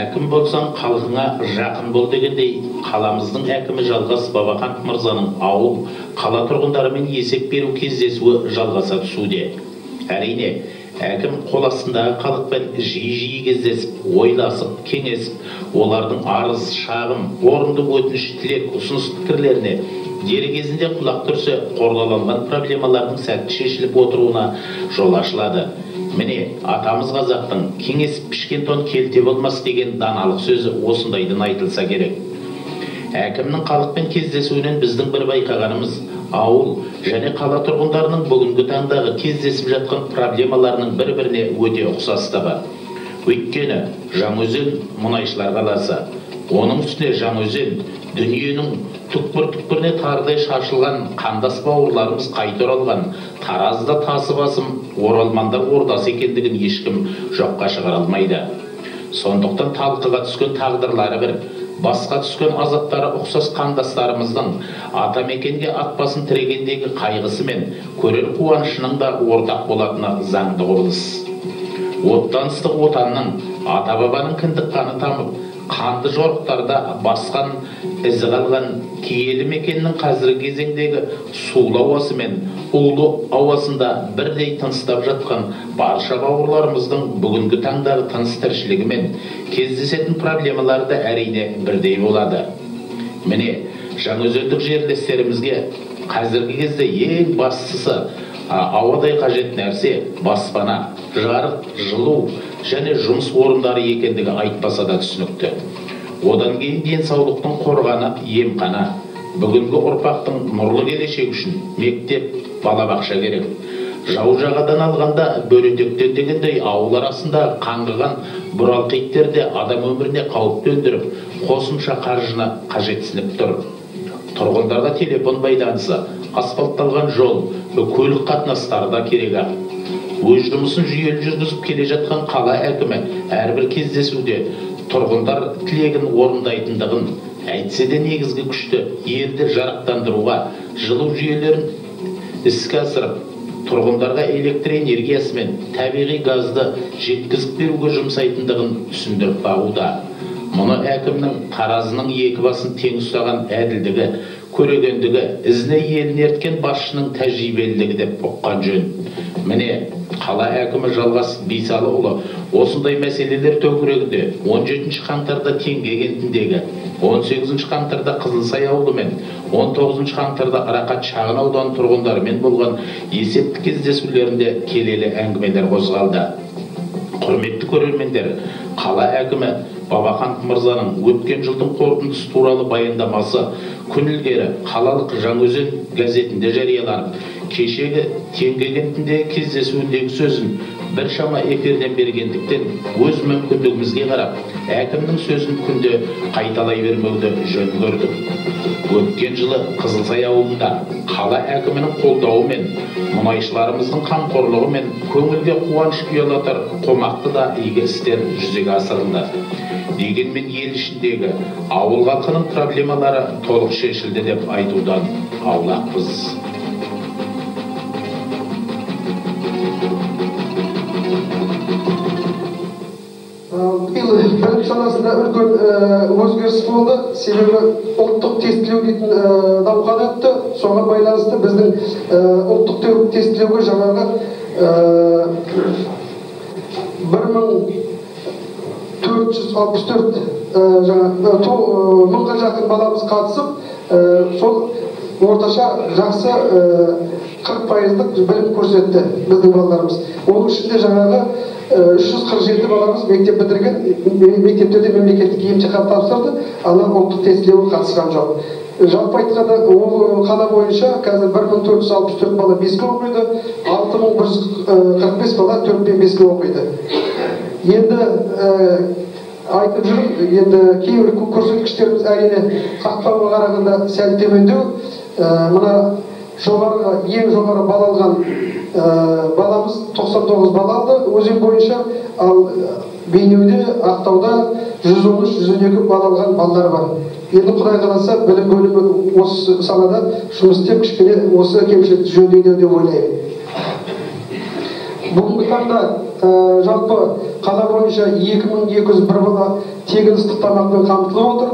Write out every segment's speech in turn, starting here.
Әкім болсаң халқыңа жақын бол дегендей, қаламыздың әкімі Жалғас Бабаханов мырзаның ауыл, қала тұрғындарымен есеп беру кездесуі жалғаса түсуде. Әрине, әкім қол астындағы халықпен жиі-жиі кездесіп, ойласып, кеңесіп, олардың арыз, шағым, орынды өтініш, тілек, ұсыныс пікірлеріне дер кезінде құлақ түрсе, қордаланған проблемалардың сәтті шешіліп отыруына жол ашылады. Міне, атамыз қазақтың кеңесіп пішкен тон келте болмас деген даналық сөзі осындайдан айтылса керек. Әкімнің халықпен кездесуінен біздің бір байқағанымыз, ауыл және қала тұрғындарының бүгінгі таңдағы кездесіп жатқан проблемаларының бір-біріне өте ұқсастығы. Өйткені Жаңаөзен мұнайшылар қаласы. Оның үстіне Жаңаөзен дүниенің түкпір-түкпіріне тарыдай шашылған қандас бауырларымыз қайта оралған Таразда тасы басым оралмандар ордасы екендігін ешкім жоққа шығара алмайды. Сондықтан талқыға түскен тағдырлары бір, басқа түскен азаптары ұқсас қандастарымыздың атамекенге ат басын тірегендегі қайғысы мен көрер қуанышының да ортақ болатыны заңды құбылыс. Оттан ыстық отанның, ата-бабаның кіндік қаны тамып, қанды жорықтарда басқан ізі қалған киелі мекеннің қазіргі кезеңдегі сулы ауасы мен улы ауасында бірдей тыныстап жатқан барша бауырларымыздың бүгінгі таңдағы тыныс тіршілігі мен кездесетін проблемалары да әрине бірдей болады. Міне, жаңаөзендік жерлестерімізге қазіргі кезде ең бастысы ауадай қажет нәрсе баспана, жарық, жылу және жұмыс орындары екендігі айтпаса да түсінікті. Одан кейін денсаулықтың қорғаны емхана, бүгінгі ұрпақтың нұрлы келешегі үшін мектеп, балабақша керек. Жау жағадан алғанда бөрітектен дегендей ауыл арасында қаңғыған бұралқы иттер де адам өміріне қауіп төндіріп, қосымша қаржыны қажетсініп тұр. Тұрғындарға телефон байланысы, асфальтталған жол, көлік қатынастары да керек ақ. Өз жұмысын жүйелі жүргізіп келе жатқан қала әкімі әрбір кездесуде тұрғындар тілегін орындайтындығын әйтсе де негізгі күшті елді жарықтандыруға, жылу жүйелерін іске асырып, тұрғындарға электр энергиясы мен табиғи газды жеткізіп беруге жұмсайтындығын түсіндіріп бағуда. Мұны әкімнің таразының екі басын тең ұстаған әділдігі, көрегендігі, ізіне елін ерткен басшының тәжірибелілігі деп ұққан жөн. Міне, қала әкімі Жалғас Бейсалыұлы осындай мәселелер төңірегінде 17 қаңтарда Теңге кентіндегі, 18 қаңтарда Қызылсай ауылы мен 19 қаңтарда Рақат шағын ауданы тұрғындарымен болған есепті кездесулерінде келелі әңгімелер қозғалды. Құрметті көрермендер, қала әкімі Бабаханов мырзаның өткен жылдың қорытындысы туралы баяндамасы күн ілгері қалалық Жаңаөзен газетінде жарияланып, кешегі Теңге кентіндегі кездесуіндегі сөзін біршама эфирден бергендіктен өз мүмкіндігімізге қарап, әкімнің сөзін күнде қайталай бермеуді жөн көрдік. Өткен жылы Қызылсай ауылында қала әкімінің қолдауымен, мұнайшыларымыздың қамқорлығымен көңілге қуаныш ұялатар қомақты да игі істер жүзеге асырылды. Дегенмен ел ішіндегі ауыл халқының проблемалары толық шешілді деп айтудан аулақпыз. Биыл білім саласында үлкен өзгеріс болды. Себебі ұлттық тестілеу дейтін науқан өтті. Соған байланысты біздің ұлттық тестілеуге жаңағы 1464 мыңға жақын баламыз қатысып, сол орташа жақсы 40%-лық білім көрсетті біздің балаларымыз. Оның ішінде жаңағы 347 баламыз мектеп бітірген, мектептерде мемлекеттік емтихан тапсырды, ана ұлттық тестілеуге қатысқан жоқ. Жалпы айтқанда, ол қала бойынша қазір 1464 бала 5-ке оқиды, 6145 бала 4 пен 5-ке оқиды. Енді айтып жүрмін, енді кейбір көрсеткіштеріміз әрине Ақтауға қарағанда сәл төмендеу. Мына жоғарғы, ең жоғары бал алған баламыз 99 бал алды өзен бойынша, ал Бейнеуде, Ақтауда 113-112 бал алған балалар бар. Енді Құдай қаласа, білім бөлімі осы салада жұмыс істеп, кішкене осы кемшілікті жөндейді деп ойлаймын. Бүгінгі таңда жалпы қала бойынша 2201 бала тегін ыстық тамақпен қамтылып отыр.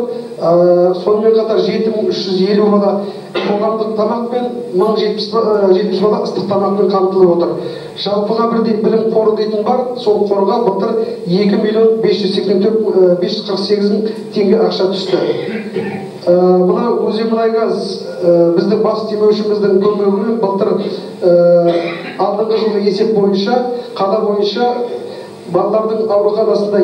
Сонымен қатар 7350 бала қоғамдық тамақпен, 1070 бала ыстық тамақпен қамтылып отыр. Жалпыға бірдей білім қоры дейтін бар, сол қорға былтыр 2 миллион 584 548 мың теңге ақша түсті. Мына Өзенмұнайгаз біздің бас демеушіміздің көмегімен былтыр алдыңғы жылғы есеп бойынша қала бойынша балалардың ауруханасында,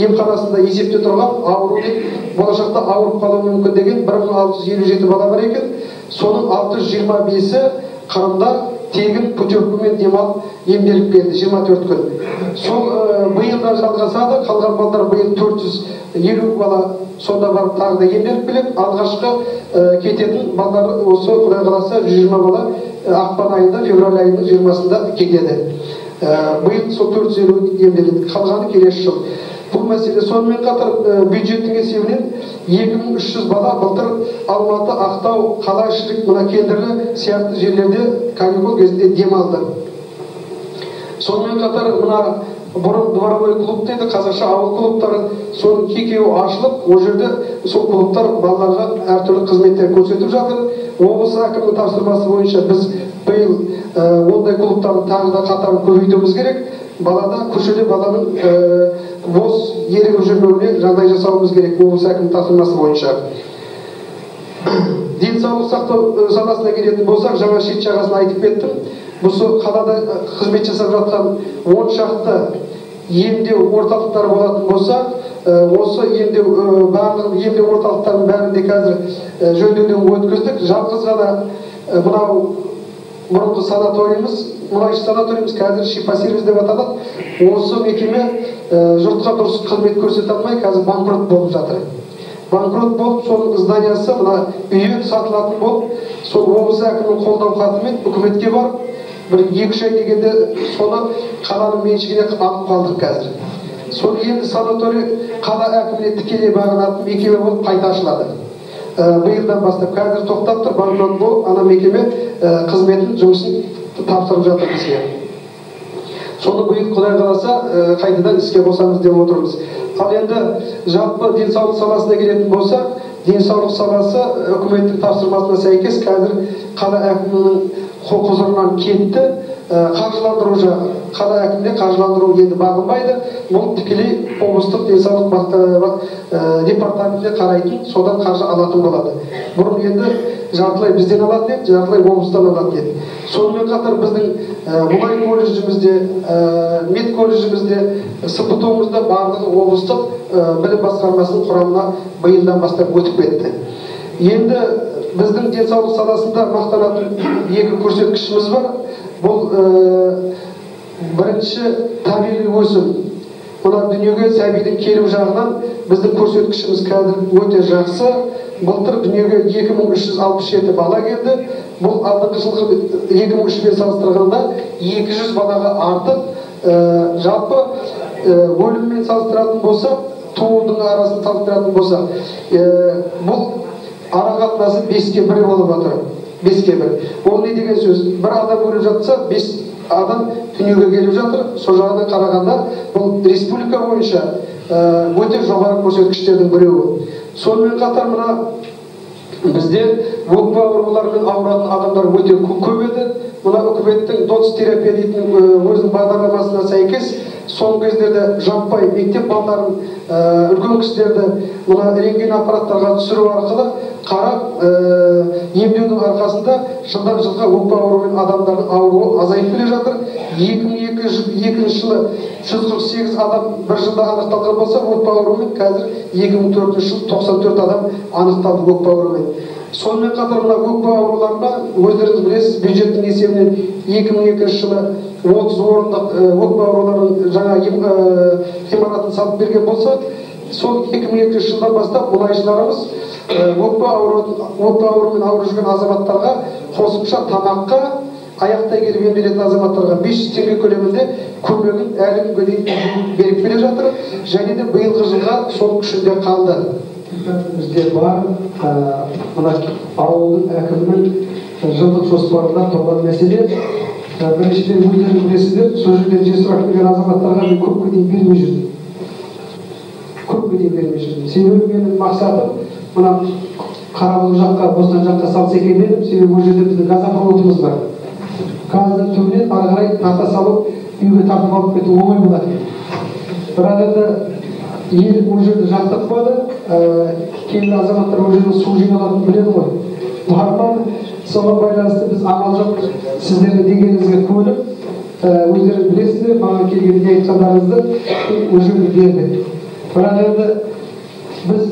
емханасында есепте тұрған ауру деп болашақта ауырып қалуы мүмкін деген 1657 бала бар екен. Соның 625-і Қырымда тегін путевкамен демалып емделіп келді 24 күн. Сол биыл да жалғасады, қалған балалар биыл 450 бала сонда барып тағы да емделіп келеді. Алғашқы кететін балалар осы Құдай қаласа 120 бала ақпан айында, февраль айының 20-сында кетеді. Биыл сол 450 емделеді, қалғаны келесі жыл. Бұл мәселе. Сонымен қатар бюджеттің есебінен 2300 бала былтыр Алматы, Ақтау, Қалашілік, мына Кендірлі сияқты жерлерде каникул кезінде демалды. Сонымен қатар мына бұрын дворовой клуб дейді, қазақша ауыл клубтары, соның екеуі ашылып, ол жерде сол клубтар балаларға әртүрлі қызметтер көрсетіп жатыр. Облыс әкімінің тапсырмасы бойынша біз биыл ондай клубтардың тағы да қатарын көбейтуіміз керек. Балада, көшеде баланың бос ерігіп жүрмеуіне жағдай жасауымыз керек облыс әкімінің тапсырмасы бойынша. Денсаулық сақтау саласына келетін болсақ, жаңа шет жағасын айтып кеттім. Осы қалада қызмет жасап жатқан 10 шақты емдеу орталықтары болатын болса, осы емдеу, барлық емдеу орталықтарының бәрінде қазір жөндеуден өткіздік. Жалғыз ғана мынау бұрынғы санаторийіміз, мұнайшы санаторийіміз, қазір Шипа сервис деп аталады. Осы мекеме жұртқа дұрыс қызмет көрсете алмай, қазір банкрот болып жатыр. Банкрот болып, соның зданиясы, мына үйі сатылатын болып, сол облыс әкімінің қолдау хатымен үкіметке барып, бір 2-3 ай дегенде соны қаланың меншігіне алып қалдық қазір. Сол енді санаторий қала әкіміне тікелей бағынатын мекеме болып қайта ашылады. Биылдан бастап қазір тоқтап тұр, банкрот болып, ана мекеме қызметін, жұмысын тапсырып жатыр бізге. Соны биыл Құдай қаласа қайтадан іске қосамыз деп отырмыз. Ал енді жалпы денсаулық саласына келетін болсақ, денсаулық саласы үкіметтің тапсырмасына сәйкес қазір қала әкімінің құзырынан кетті. Қаржыландыру жағы, қала әкіміне қаржыландыру енді бағынбайды. Бұл тікелей облыстық денсаулық департаментіне қарайтын, содан қаржы алатын болады. Бұрын енді жартылай бізден алатын еді, жартылай облыстан алатын еді. Сонымен қатар біздің мұнай колледжімізде, мед колледжімізде, СПТУ-мызда барлығы облыстық білім басқармасының құрамына биылдан бастап өтіп кетті. Енді біздің денсаулық саласында мақтанатын екі көрсеткішіміз бар. Бұл бірінші табиғи өсім. Мына дүниеге сәбидің келу жағынан біздің көрсеткішіміз қазір өте жақсы. Былтыр дүниеге 2367 бала келді. Бұл алдыңғы жылғы 2003-пен салыстырғанда 200 балаға артық. Жалпы өліммен салыстыратын болсақ, туудың арасын салыстыратын болсақ, бұл ара қатынасы 5-ке 1 болып отыр. 5-ке 1. Ол не деген сөз? Бір адам өліп жатса, 5 адам дүниеге келіп жатыр. Сол жағынан қарағанда бұл республика бойынша өте жоғары көрсеткіштердің біреуі. Сонымен қатар мына бізде өкпе ауруларымен ауыратын адамдар өте көп еді. Мына үкіметтің ДОТС терапия дейтін өзінің бағдарламасына сәйкес соңғы кездерде жаппай мектеп балаларын, үлкен кісілерді мына рентген аппараттарға түсіру арқылы қарап емдеудің арқасында жылдан жылға өкпе ауруымен адамдардың ауруы азайып келе жатыр. 2002 жылы 148 адам бір жылда анықталған болса, өкпе ауруымен қазір 2004 жылы 94 адам анықталды өкпе ауруымен. Сонымен қатар мына өкпе ауруларына өздеріңіз білесіз, бюджеттің есебінен 2002 жылы 30 орындық өкпе ауруларының жаңа ғимаратын салып берген болса, сол 2002 жылдан бастап мұнайшыларымыз өкпе ауруымен ауырып жүрген азаматтарға қосымша тамаққа аяқтай келіп емделетін азаматтарға 500 теңге көлемінде көмегін әлі күнге дейін беріп келе жатыр. Және де биылғы жылға сол күшінде қалды. Бізде бар мына ауылдың әкімінің жылдық жоспарында тұрған мәселе. Біріншіден, өздеріңіз білесіздер, сол жерден жер сұрап келген азаматтарға мен көпке дейін бермей жүрдім. Көпке дейін бермей жүрдім. Себебі менің мақсатым мына Қарабұлақ жаққа, Бостан жаққа салса екен дедім. Себебі ол жерде біздің газопроводымыз бар. Газдың түбінен ары қарай тарта салып, үйге тартып алып кету оңай болады. Бірақ енді ел ол жерді жақтыртпады. Кейбір азаматтар ол жерде су жиналатынын біледі ғой. Бармады. Соған байланысты біз амал жоқ, сіздердің дегеніңізге көніп, өздеріңіз білесіздер, маған келгенде айтқандарыңызды ол жерге бердік. Бірақ енді біз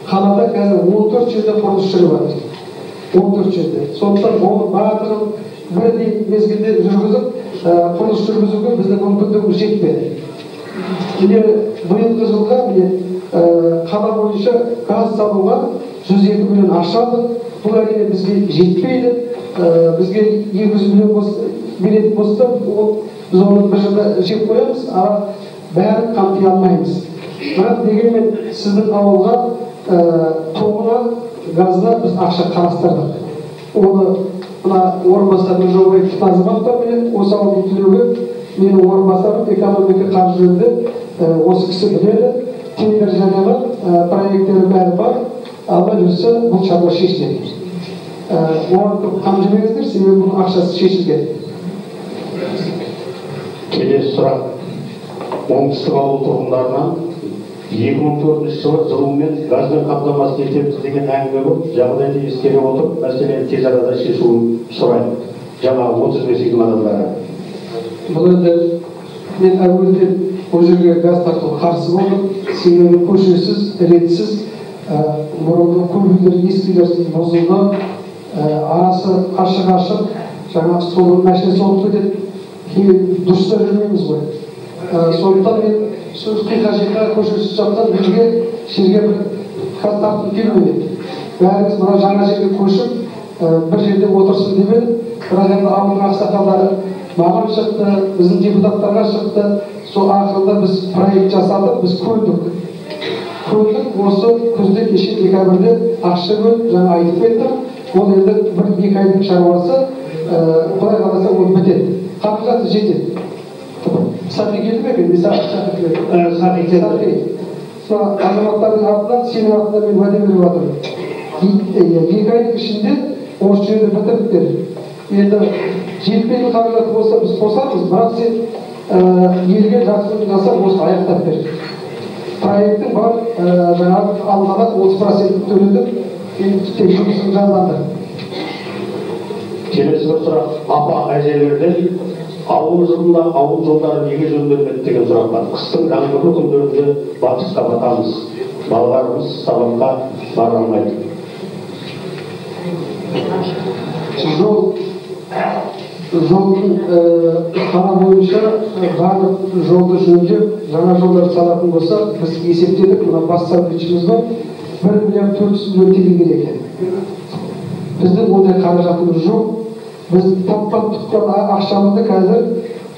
қалада қазір 14 жерде құрылыс жүріп жатыр. 14 жерде. Сондықтан оның барлығын бірдей мезгілде жүргізіп, құрылыс жүргізуге біздің мүмкіндігіміз жетпеді. Міне биылғы жылға міне қала бойынша газ салуға 102 миллион ақша алдық. Бұл әрине бізге жетпейді. Бізге 200 миллион беретін болса, біз оны бір жылда жеп қоямыз, а бәрін қамти алмаймыз. Бірақ дегенмен сіздің ауылға тоғына, газына біз ақша қарастырдық. Оны мына орынбасарым Жобаев Назымов бар, міне осы ауылдың түлегі, менің орынбасарым экономика қаржы жөнінде осы кісі біледі. Тендер жариялап, проекттері бәрі бар. Алла бұйырса, бұл шаруа шешіледі. Оған көп қам жемеңіздер, себебі бұның ақшасы шешілген. Келесі сұрақ. Оңтүстік ауыл тұрғындарынан 2004 жылы жылумен газбен қамтамасыз етеміз деген әңгіме болып, жағдайды ескере отырып, мәселені тез арада шешуін сұрайды. Жаңа 35 үйдің адамдары. Бұл енді мен әуелден ол жерге газ тартуға қарсы болдым. Себебі көшесіз, ретсіз, бұрынғы көп үйлер, ескі үйлер бұзылды, арасы ашық-ашық, жаңағы сол машина соғып кетеді, кейін дұрыс та жүрмейміз ғой. Сондықтан мен сөз қиқа-жиқа көшесіз жатқан жерге бір газ тартқым келмеді. Бәріміз мына жаңа жерге көшіп, бір жерде отырсын деп едім. Бірақ енді ауылдың ақсақалдары маған шықты, біздің депутаттарға шықты. Сол ақырында біз проект жасадық, біз көндік. Көндік, осы күзде кеше декабрьде ақша бөліп, жаңа айтып кеттім. Ол енді 1-2 айдың шаруасы, Құдай қаласа ол бітеді. Қаражаты жетеді. Сақи келді ме екен? Сақи келді. Сол азаматтардың атынан, сенің атынан мен уәде беріп жатырмын. 2 айдың ішінде осы жерді бітіріп бер. Енді жетпейтін қаражаты болса біз қосамыз, бірақ сен елге жақсылық жасап осы аяқтап бер. Проекттің бар, жаңағы алдын ала 30% төледік, енді тек жұмысын жандандыр. Келесі бір сұрақ, апа әжелерден ауыл жылында ауыл жолдары неге жөнделмеді деген сұрақ бар. Қыстың жаңбырлы күндерінде батысқа батамыз, балаларымыз сабаққа бара алмайды. Жолдың қала бойынша барлық жолды жөндеп, жаңа жолдар салатын болсақ, біз есептедік, мына бас сәулетшіміз бар, 1 миллиард 400 миллион теңге керек екен. Біздің ондай қаражатымыз жоқ. Біз тапқан тұтқан ақшамызды қазір,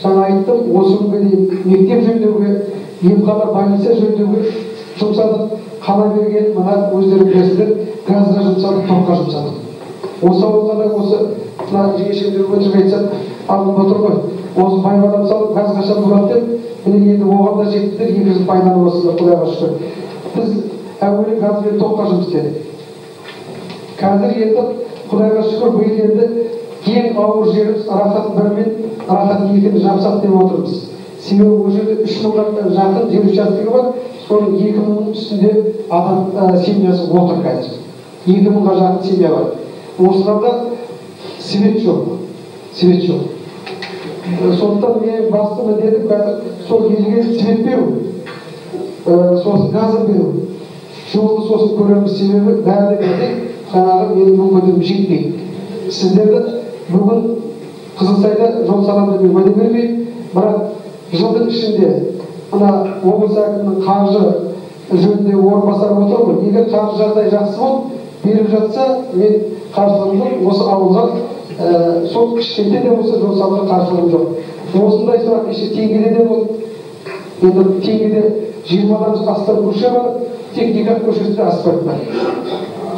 жаңа айттым, осы күнге дейін мектеп жөндеуге, емхана, больница жөндеуге жұмсадық. Қала берген, мына өздері білесіздер, газға жұмсадық, тоққа жұмсадық. Осы ауылға да осы мына жеңешемдер өтірік айтсам, алдында отыр ғой. Осы байбалам салып, газ қашан болады деп, міне енді оған да жеттіңдер, 2 жыл пайдаланып отырсыздар, Құдайға шүкір. Біз әуелі газ бен тоққа жұмыс істедік. Қазір енді Құдайға шүкір, биыл енді ең ауыр жеріміз Рахат 1 мен Рахат 2-ні жапсақ деп отырмыз. Себебі ол жерде 3 мыңға жақын жер учаскесі бар, соның 2 мыңның үстінде адам семьясы отыр қазір. 2 мыңға жақын семья бар. Осыларда свет жоқ. Свет жоқ. Сондықтан менің басты міндетім қазір сол елге свет беру, сосын газын беру. Жолды сосын көреміз, себебі бәрі бірдей жаңағы менің мүмкіндігім жетпейді. Сіздерді бүгін Қызылсайда жол саламын деп уәде бермеймін, бірақ жылдың ішінде мына облыс әкімінің қаржы жөнінде орынбасары отыр ғой. Егер қаржы жағдайы жақсы болып беріп жатса, мен қарсылығым жоқ, осы ауылға сол кішкентай де болса жол салуға қарсылығым жоқ. Осындай сұрақ кеше Теңгеде де болды. Енді Теңгеде 20-дан астам көше бар, тек екі-ақ көшесінде асфальт бар.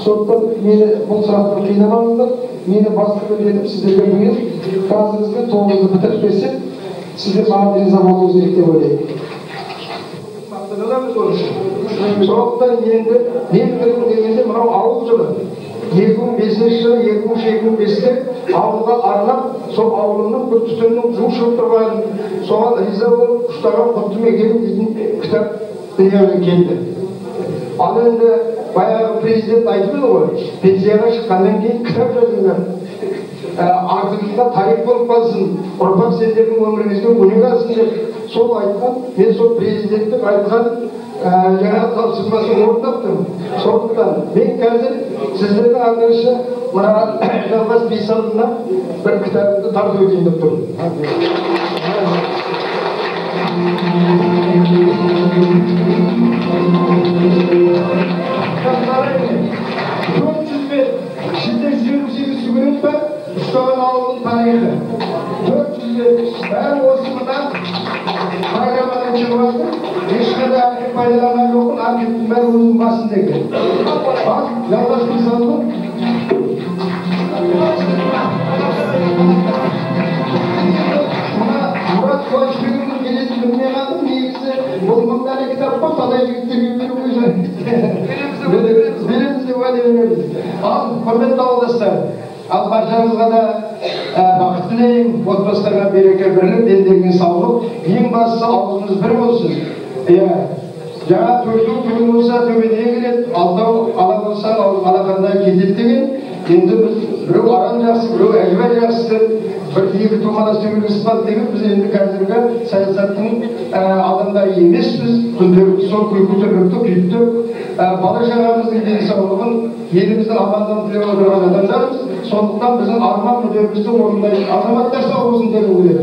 Сондықтан мені бұл сұрақтан қинамаңыздар. Мені басты міндетім сіздерге биыл газымыз бен тоғымызды бітіріп берсек, сіздер маған риза болуыңыз керек деп ойлаймын. Мақтаналамыз оның үшін. Сондықтан енді мен бітіргім дегенде мынау ауыл жылы 2005 жылы, 2003-2005-те ауылға арнап, сол ауылымның бір түтіннің жу шығып тұрғанын, соған риза болып, ұштаған құтты мекенім дейтін кітап дүниеге келді. Ал енді баяғы президент айтып еді ғой, пенсияға шыққаннан кейін кітап жазыңдар, артыңызда тарих болып қалсын, ұрпақ сендердің өміріңізге өнеге алсын деп сол айтқан, мен сол президенттің айтқан жаңағы тапсырмасын орындап тұрмын. Сондықтан мен қазір сіздердің алдыңызша мына Жалғас Бейсалдына бір кітапты тарту етейін деп тұрмын. 400 бет, ішінде 158 сурет бар, ұстаған ауылдың тарихы. 400 бет, бәрі осы мына программадан шығып жатыр. Ешқандай архив пайдаланған жоқпын, архивтің бәрі өзімнің басымда екен. Ал, Жалғас Бейсалды. Мына Мұрат Қуанышбекұлының келетінін білмей қалдым. Негізі бұл 1000 дана кітап қой, талай жігіттерге беруге береміз деп уәде береміз. Ал, құрметті ауылдастар, ал баршаңызға да бақыт тілеймін, отбасыларға береке, бірлік, дендеріңе саулық, ең бастысы аузымыз бір болсын. Иә, жаңа төртеу түгін болса төбеден келеді, алтау ала болса алақанда кетеді деген. Енді біз біреу арам жақсы, біреу әжібай жақсы деп, бір екі тумалас төбелесіп қалды деген, біз енді қазіргі саясаттың адамдары емеспіз. Күнделікті сол күлкі тірлікті күйттеп, бала шағамыздың денсаулығын, еліміздің амандығын тілеп отырған адамдармыз. Сондықтан біздің арман мүддемізді орындайтын азаматтар сау болсын дегім келеді.